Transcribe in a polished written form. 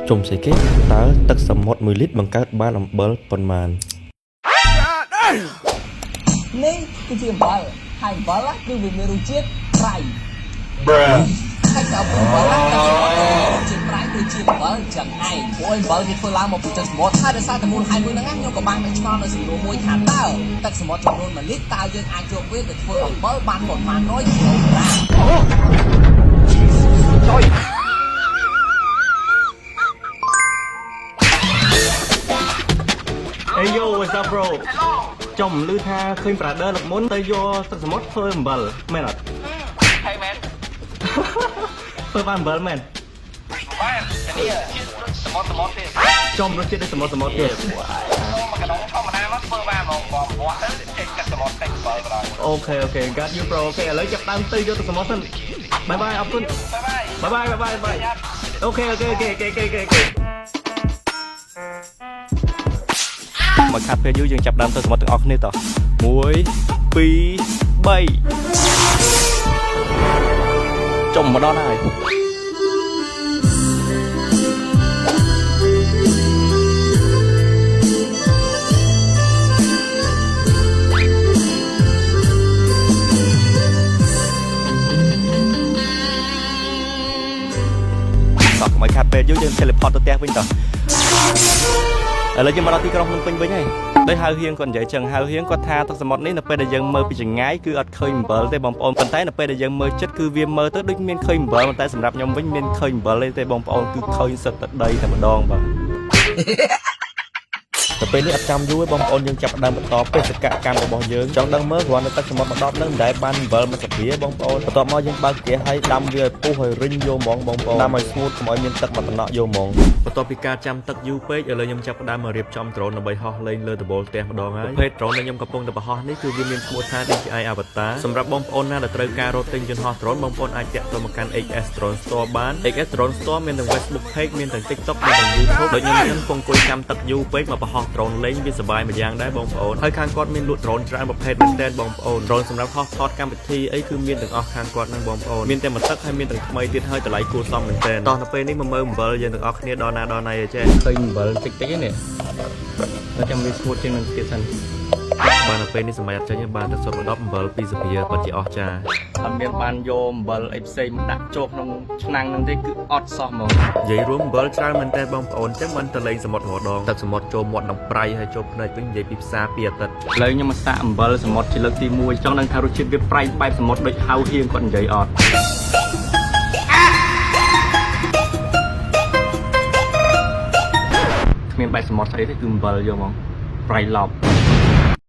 ជុំស្អីគេតើទឹកសមុទ្រ1លីត្របង្កើតបានអំបិលប៉ុន្មាន នេះគឺជាអំបិលហើយអំបិលគឺវាមានរសជាតិប្រៃហើយក៏អំបិលតែសមុទ្រក៏មានរសជាតិប្រៃដូចជាអំបិលចឹងឯងព្រោះអំបិលគេធ្វើឡើងមកពីទឹកសមុទ្រហើយដោយសារតែមូលហេតុមួយហ្នឹងខ្ញុំក៏បានទៅឆ្ងល់នៅសំណួរមួយថាតើទឹកសមុទ្រចំនួន1លីត្រតើយើងអាចយកវាទៅធ្វើអំបិលបានប៉ុន្មានរយគីឡូក្រាម Hey yo, what's up, bro? ចំឮថាឃើញ brother លើកមុនទៅយកទឹកសមុទ្រធ្វើអំបិលមែនអត់ ហើយមែន ធ្វើបានអំបិលមែន បានតែនេះជាតិសមុទ្រសមុទ្រទេ ចំរសជាតិដូចសមុទ្រសមុទ្រទៀត មកកណ្ដុងធម្មតាមកធ្វើបានហ្មងបងវាស់ទៅចេញទឹកសមុទ្រតិចបើបណ្ដោយ okay okay got you, bro. Okay, ឥឡូវចាប់ដើមទៅយកទឹកសមុទ្រសិន bye bye អរគុណ bye bye. Bye bye bye bye bye. Okay okay okay okay okay okay មកខាត់ពេលយូរយើងចាប់ដើមទៅសមុទ្រទាំងអស់គ្នាតោះ1 2 3ចំមកដល់ហើយ តោះកុំឲ្យខាត់ពេលយូរយើង teleport ទៅផ្ទះវិញតោះឥឡូវយើងមកដល់ទីក្រុងភ្នំពេញវិញហើយដោយហៅហៀងគាត់និយាយចឹងហៅហៀងគាត់ថាទឹកសមុទ្រនេះនៅពេលដែលយើងមើលពីចម្ងាយគឺអត់ឃើញអំបិលទេបងប្អូនប៉ុន្តែនៅពេលដែលយើងមើលចិត្តគឺវាមើលទៅដូចមានឃើញអំបិលប៉ុន្តែសម្រាប់ខ្ញុំវិញមានឃើញអំបិលទេបងប្អូនគឺឃើញសិតតែដីតែម្ដងបាទ ទៅពេលនេះអត់ចាំយូរទេបងប្អូនយើងចាប់ផ្ដើមបន្តបេសកកម្មរបស់យើងចង់ដឹងមើលគ្រាន់តែទឹកសមុទ្រមកដល់នឹងមិនដែលបានអំបិលមកសាព្រាបងប្អូនបន្ទាប់មកយើងបើកហ្គាសហើយដាំវាឲ្យពុះឲ្យរិញយកហ្មងបងប្អូនដាំឲ្យស្ងួតកុំឲ្យមានទឹកមកតំណក់យកហ្មង បន្ទាប់ពីការចាំទឹកយូរពេកឥឡូវខ្ញុំចាប់ផ្ដើមមករៀបចំដ្រូនដើម្បីហោះលេងលើដំបូលផ្ទះម្ដងហើយប្រភេទដ្រូនដែលខ្ញុំកំពុងតែបង្ហោះនេះគឺវាមានឈ្មោះថា DJI Avatar សម្រាប់បងប្អូនណាដែលត្រូវការរកទិញយន្តហោះដ្រូនបងប្អូនអាចទាក់ទងមកកាន់ HS Drone Store បាន HS Drone Store មានទាំង Facebook Page មានទាំង TikTok មានទាំង YouTube ដូចខ្ញុំខ្ញុំកំពុងអង្គុយចាំទឹកយូរពេកមកបង្ហោះដ្រូនលេងវាសប្បាយមួយយ៉ាងដែរបងប្អូនហើយខាងគាត់មានលក់ដ្រូនច្រើនប្រភេទមែនទែនបងប្អូនដ្រូនសម្រាប់ហោះថតកម្មវិធីអីគឺមានទាំងអស់ខាងគាត់ហ្នឹងបងប្អូនមានតែមួយទឹកហើយមានទាំងថ្មីទៀតហើយតម្លៃគួរសមមែនទែនតោះនៅពេលនេះមកមើលអំបិលយើងទាំងអស់គ្នាដល់ណាដល់ណីអីចេះឃើញអំបិលតិចតិចនេះតែចាំវាស្ងួតជាងនឹងទៀតសិនបាទនៅពេលនេះសម័យអត់ចេញទេបាទទឹកសុទ្ធមក10អំបិលពីរស្ភាពិតជាអស្ចារ្យ អត់មានបានយកអំបិលអីផ្សេងមកដាក់ចូលក្នុងឆ្នាំងហ្នឹងទេគឺអត់សោះហ្មង និយាយរួមអំបិលច្រើនមែនតើបងប្អូនចឹងមិនទៅលេងសមុទ្ររដងទឹកសមុទ្រចូលមាត់នឹងប្រៃហើយចូលភ្នែកវិញនិយាយពីផ្សារពីអាទិត្យ ឥឡូវខ្ញុំមកសាកអំបិលសមុទ្រជាលើកទី1ចង់ដឹងថារសជាតិវាប្រៃបែបសមុទ្រដូចហៅហៀងគាត់និយាយអត់គ្មានបែបសមុទ្រស្អីទេគឺអំបិលយកហ្មងប្រៃឡប់